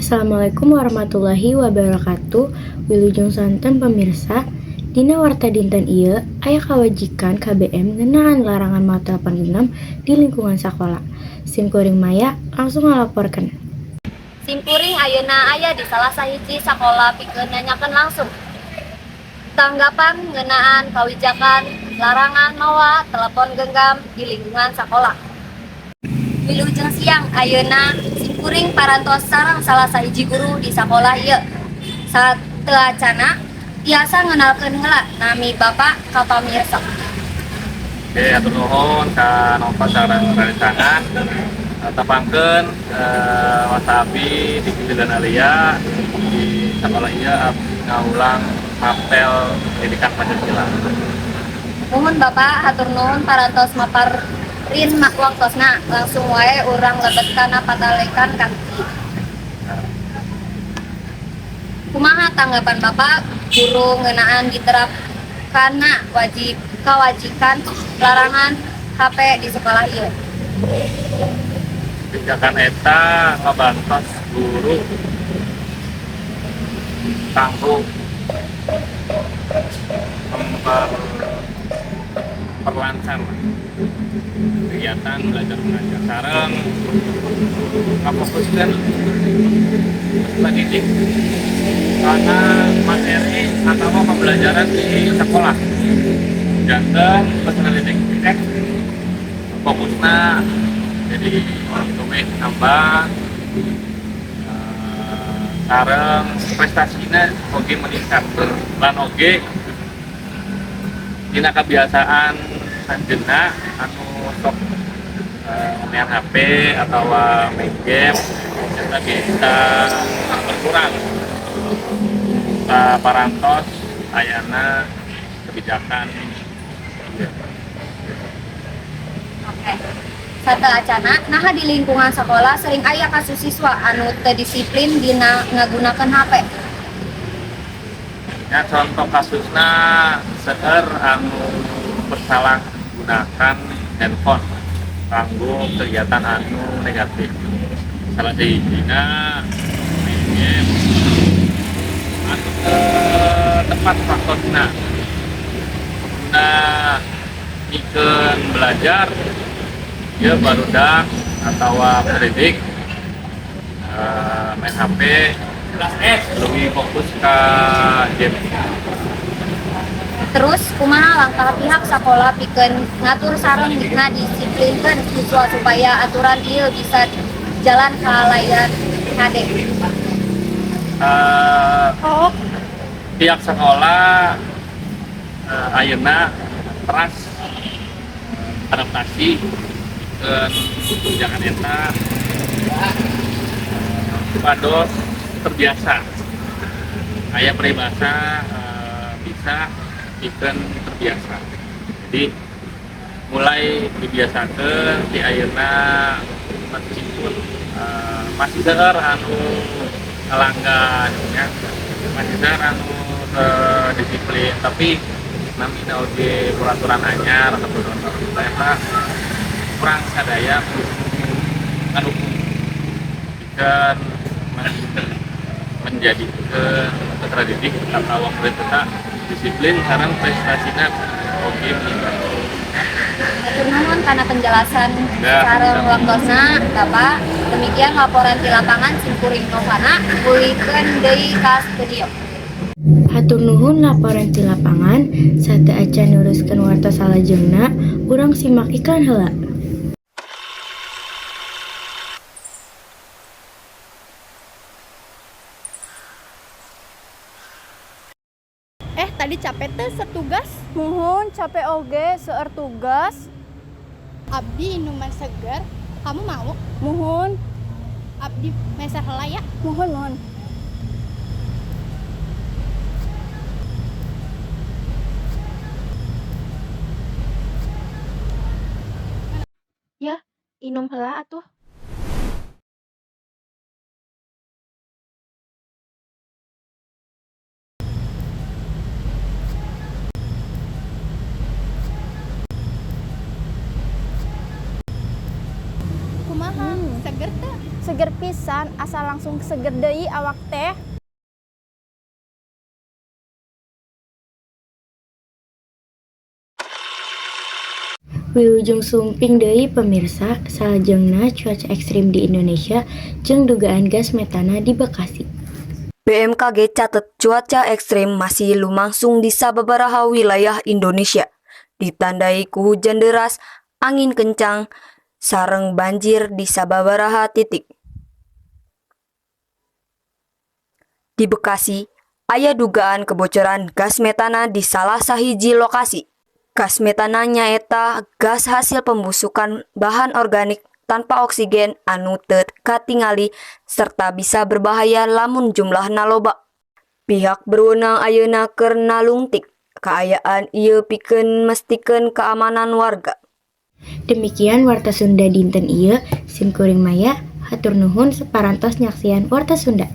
Assalamualaikum warahmatullahi wabarakatuh. Wilujeng sonten pemirsa. Dina warta dinten ieu aya kawajikan KBM ngeunaan larangan mawa telepon genggam di lingkungan sakola. Sim kuring Maya langsung ngalaporkeun. Sim kuring ayeuna aya di salah sahiji sakola pikeun nanyakeun langsung tanggapan ngeunaan kawijakan larangan mawa telepon genggam di lingkungan sakola. Wilujeng siang, ayeuna sim kuring parantos sareng salah sahiji guru di sakolah ieu. Sateuacana tiasa ngenalkeun heula nami Bapak ka pamirsa. Oke, hatur nuhun ka Nova sareng rerencangan. Tepangkeun, wasta abdi Diki Wildan Alia, di sekolah ieu abdi ngawulang mapel pendidikan Pancasila. Muhun Bapak, hatur nuhun parantos maparin waktosna. Langsung wae urang lebet kana patalekan kahiji. Kumaha tanggapan Bapak guru ngeunaan diterapkanna wajib kawajikan larangan HP di sekolah ieu? Kebijakan eta ngabantos guru kanggo memperlancar lah kegiatan belajar mengajar sareng ngafokuskeun peserta didik karena materi atau pembelajaran di sekolah, janten peserta didik fokusna jadi lebih nambah, sareng prestasinya oge meningkat lan oge dina kebiasaan anjeunna anu sok main HP atau main game eta bisa berkurang parantos ayana kebijakan ieu. Oke. Sateuacana, naha di lingkungan sekolah sering aya kasus siswa anu teu disiplin dina ngagunakeun HP? Ya, contoh kasusna seueur anu bersalah gunakan handphone kanggo kegiatan anu negatif. Salah sahijina main game anu teu tepat waktosna. Guna pikeun belajar ya barudak atawa pendidik main HP lebih fokus ke game. Terus kumaha langkah pihak sekolah pikeun ngatur sareng ngadisiplinkeun siswa supaya aturan ieu bisa jalan kalayan hade? Pihak sekolah ayeuna teras adaptasi pikeun kebijakan eta supados terbiasa. Aya peribahasa bisa pikeun terbiasa. Jadi mulai dibiasakeun di ayeuna meskipun masih seueur anu ngalanggar nya, masih seueur anu teu disiplin, tapi namina oge peraturan anyar atau eta kurang sadaya ngadukung pikeun menjadikeun peserta didik atau murid eta disiplin sareng prestasina oge meningkat. Hatur nuhun kana penjelasan Ya, sareng sama-sama. waktosna Bapak. Demikian laporan di lapangan simkuring Novana, pulihkeun deui ka studio. Hatur nuhun laporan ti lapangan. Sateuacan neruskeun warta salajengna, urang simak iklan heula. Eh, tadi capek teh setugas. Muhun, capek oge seueur tugas. Abdi minuman seger. Kamu mau? Muhun. Abdi meser heula ya. Muhun, muhun. Ya, inum heula atuh. Kumaha? Seger teu? Seger pisan, asa langsung seger deui awak teh. Wilujeng sumping deui pemirsa, salajengna cuaca ekstrim di Indonesia jeung dugaan gas metana di Bekasi. BMKG catet cuaca ekstrim masih lumangsung di sababaraha wilayah Indonesia. Ditandai ku hujan deras, angin kencang, sareng banjir di sababaraha titik. Di Bekasi, aya dugaan kebocoran gas metana di salah sahiji lokasi. Gas metana nyaeta gas hasil pembusukan bahan organik tanpa oksigen anu teu katingali serta bisa berbahaya lamun jumlahna loba. Pihak berwenang ayeuna keur nalungtik kaayaan ieu pikeun mestikeun keamanan warga. Demikian Warta Sunda dinten ieu, sim kuring Maya, hatur nuhun saparantos nyaksian Warta Sunda.